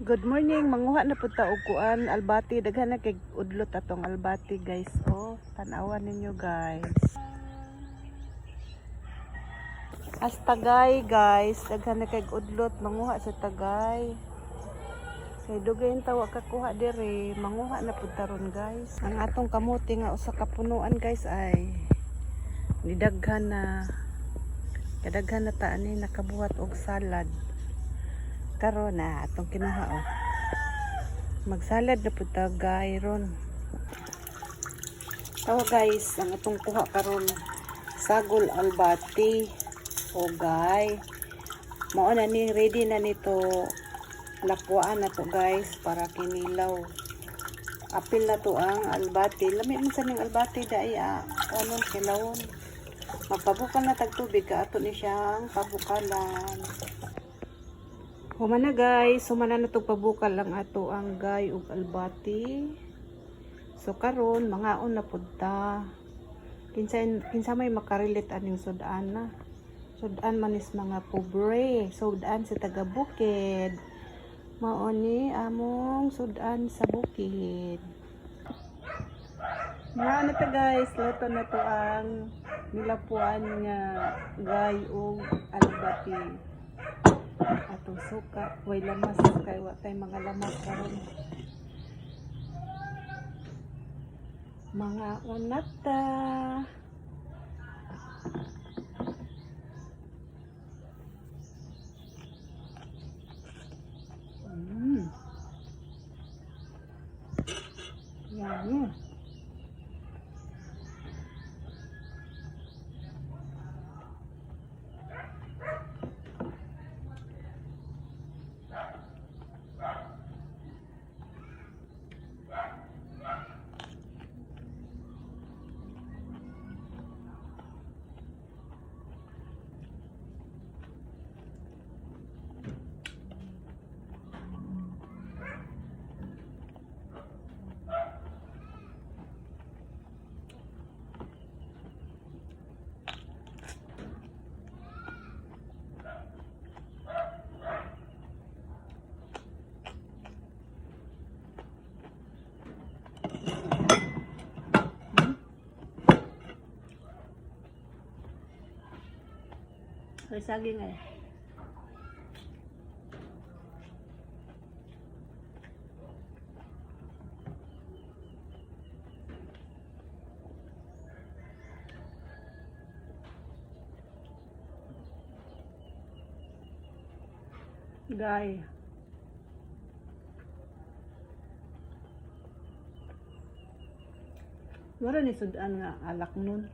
Good morning, manguha na pud ta og kuan, albati. Daghan na kay udlot atong albati, guys. Oh, tan-awan ninyo, guys. As tagay, guys, daghan na kay udlot, manguha sa tagay. Kay dugay tawa kakuha dire, manguha na pud ta ron, guys. Ang atong kamuti nga usa ka punuan, guys, ay nidaghan na. Kadaghan na ta ani nakabuhat og salad. Karon na atong kinuha, oh. Magsalad na pud ta gay ron. Tawa, guys, ang atong kuha karon sagol albati o gay. Mao na ni, ready na nito, lakwaan na to, guys, para kinilaw. Apil na to ang albati. Lami man sa ning albati dai ah, anon kilawon. Magpabukal na tag tubig ka ato ni siyang pabukalan. Human na, guys, human na to pabukal lang ato ang gay ug albati. So karon mangaon na pud ta. Kinsa kinsa may makarelate aning sudan na. Sudan man is mga pobre, sudan sa taga bukid. Mao ni among sudan sa bukid. Mga ano to, guys, luto na to ang nilapuan nga gay ug albati. Atong suka, way lamas kay wa tay mga lamas karon. Mga unata. Yummy. May saging eh. Gay. Wala ni sudan nga alak nun.